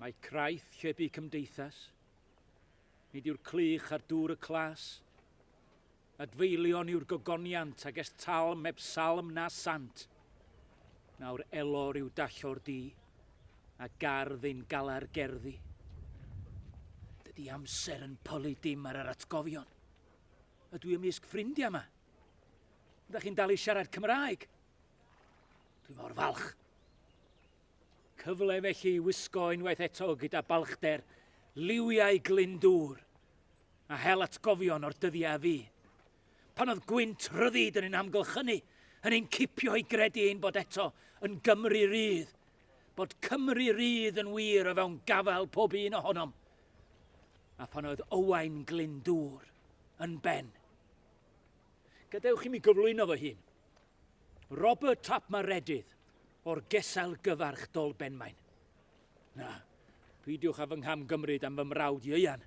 Mae craith lle bu cymdeithas. Nid yw'r clych ar dŵr y clas. Adfeilion yw'r gogoniant ag ers talm heb salm na sant. Nawr elor yw dallor di, a gardd ein galar gerddi. Dydy amser yn pylu dim ar yr atgofion. Ydw i ymysg ffrindiau yma? Ydych chi'n dal i siarad Cymraeg? Dwi mor falch. Cyfle felly i wisgo unwaith eto gyda balchder liwiau Glyndŵr a hel atgofion o'r dyddiau a fu. Pan oedd gwynt rhyddid yn ein amgylchynu, yn ein cipio i gredu ein bod eto yn Gymru rydd, bod Cymru rydd yn wir o fewn gafael pob un ohonom. A phan oedd Owain Glyndŵr yn ben. Gadewch i mi gyflwyno fy hun. Robert ap Maredudd o'r gesail gyfarch Dolbenmaen. Na, peidiwch â fy nghamgymryd am fy mrawd ieuan.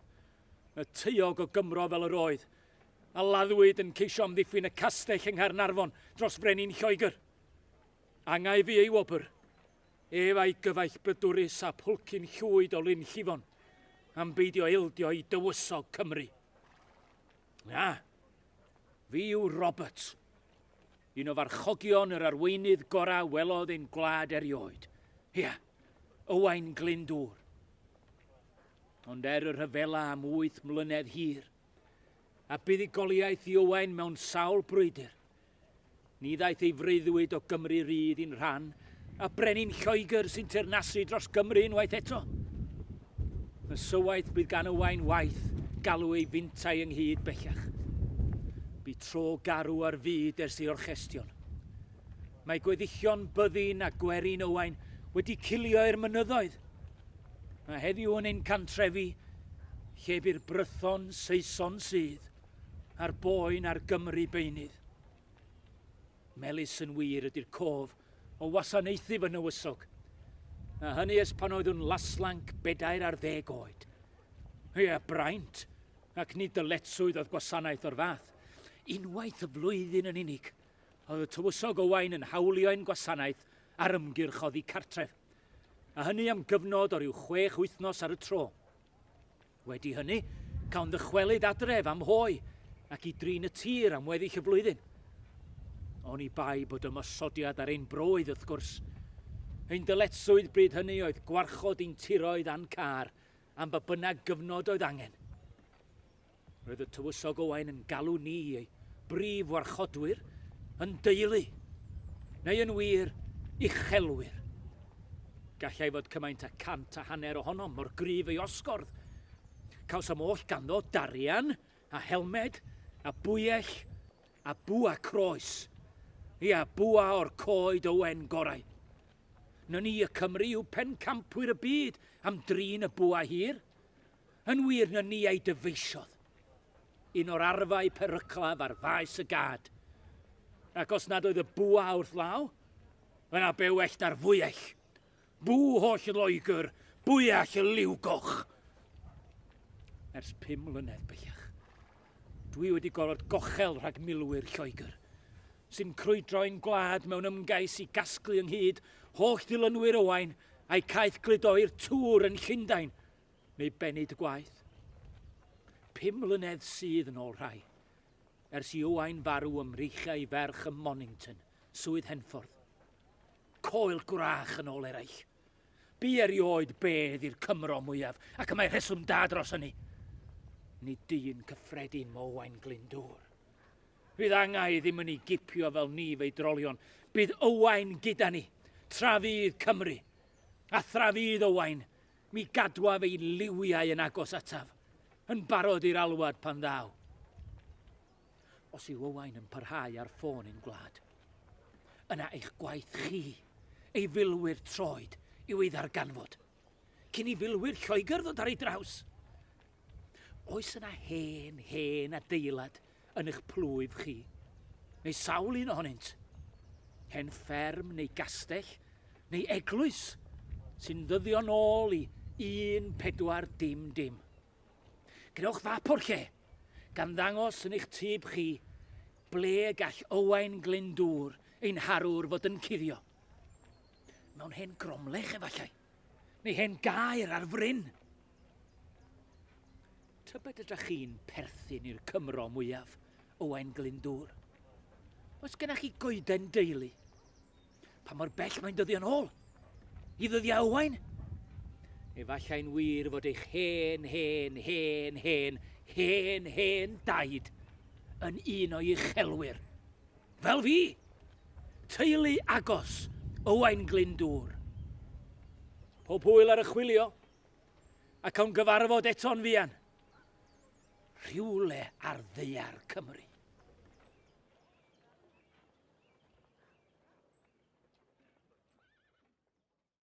Y taeog o Gymro fel yr oedd, a laddwyd yn ceisio amddiffyn y castell yng Nghaernarfon dros frenin Lloegr. Angau fu ei wobr, ef a'i gyfaill brydwrus a phwlcyn llwyd o Lyn Llifon, am beidio ildio i dywysog Cymru. Na, fi yw Robert, un o farchogion yr arweinydd gorau welodd ein gwlad erioed. Ia, Owain Glyndŵr. Ond er y rhyfela am wyth mlynedd hir, a buddugoliaeth i Owain mewn sawl brwydr, Ni ddaeth ei freuddwyd o Gymru rydd i'n rhan, a brenin Lloegr sy'n teyrnasu dros Gymru unwaith eto. Ysywaeth bydd gan Owain waith galw ei fintai ynghyd bellach. Bu tro garw ar fyd ers ei orchestion. Mae gweddillion byddin a gwerin Owain wedi cilio i'r mynyddoedd. A heddiw yn ein cantrefi, lle bu'r Brython Saeson sydd, a'r boen ar Gymru beunydd. Melys yn wir ydy'r cof o wasanaethu fy nywysog, a hynny ers pan oeddwn laslanc 14 oed. Ie, braint, ac nid dyletswydd oedd gwasanaeth o'r fath. Unwaith y flwyddyn yn unig, oedd y tywysog Owain yn hawlio ein gwasanaeth ar ymgyrch oddi cartref, a hynny am gyfnod o ryw chwech wythnos ar y tro. Wedi hynny, cawn ddychwelyd adref am hoe ac i drin y tir am weddill y flwyddyn. Oni bai bod ymosodiad ar ein broydd, wrth gwrs. Ein dyletswydd bryd hynny oedd gwarchod ein tiroedd a'n car am ba bynnag gyfnod oedd angen. Roedd y Tywysog Owain yn galw ni, ei brif warchodwyr, yn deulu, neu yn wir, uchelwyr. Gallai fod cymaint â 150 ohonom, mor gryf ei osgordd. Cawsom oll ganddo darian, a helmed, a bwyell, a bwa croes. Ia, bwa o'r coed Owen gorau. Na ni y Cymry yw pencampwyr y byd am drin y bwa hir. Yn wir, na ni a'i dyfeisiodd. Un o'r arfau peryclaf ar faes y gad. Ac os nad oedd y bwa wrth law, yna be well na'r fwyell. Bw holl Loegr, bwyell y liw goch. Ers 5 mlynedd bellach, dwi wedi gorfod gochel rhag milwyr Lloegr, sy'n crwydro ein gwlad mewn ymgais i gasglu ynghyd holl ddilynwyr Owain a'i caeth gludo i'r tŵr yn Llundain, neu benyd gwaith. 5 mlynedd sydd yn ôl rhai, ers i Owain farw ym mreichiau ferch ym Monnington, Swydd Henffordd. Coel gwrach yn ôl eraill. Bu erioed bedd i'r Cymro mwyaf, ac y mae rheswm da dros hynny. Nid dyn cyffredin mo Owain Glyndŵr. Fydd angau ddim yn ei gipio fel ni feidrolion. Bydd Owain gyda ni, tra fydd Cymru. A thra fydd Owain, mi gadwaf ei liwiau yn agos ataf, yn barod i'r alwad pan ddaw. Os yw Owain yn parhau ar ffôn ein gwlad, yna eich gwaith chi, ei filwyr troed, yw ei ddarganfod, cyn i filwyr Lloegr ddod ar ei draws. Oes yna hen, hen adeilad yn eich plwyf chi, neu sawl un ohonynt? Hen fferm neu gastell neu eglwys sy'n ddyddio nôl i 1400? Gwnewch fap o'r lle, gan ddangos yn eich tyb chi ble y gall Owain Glyndŵr ein harwr fod yn cuddio. Mewn hen gromlech efallai, Neu hen gaer ar fryn? Tybed ydych chi'n perthyn i'r Cymro mwyaf, Owain Glyndŵr? Oes gennych chi goeden deulu? Pa mor bell mae'n dyddio'n ôl? I ddyddiau Owain? Efallai'n wir fod eich hen, hen, hen, hen, hen, hen daid yn un o'i uchelwyr. Fel fi! Teulu agos Owain Glyndŵr. Pob hwyl ar y chwilio, a cawn gyfarfod eto'n fuan. Rhywle ar ddaear Cymru.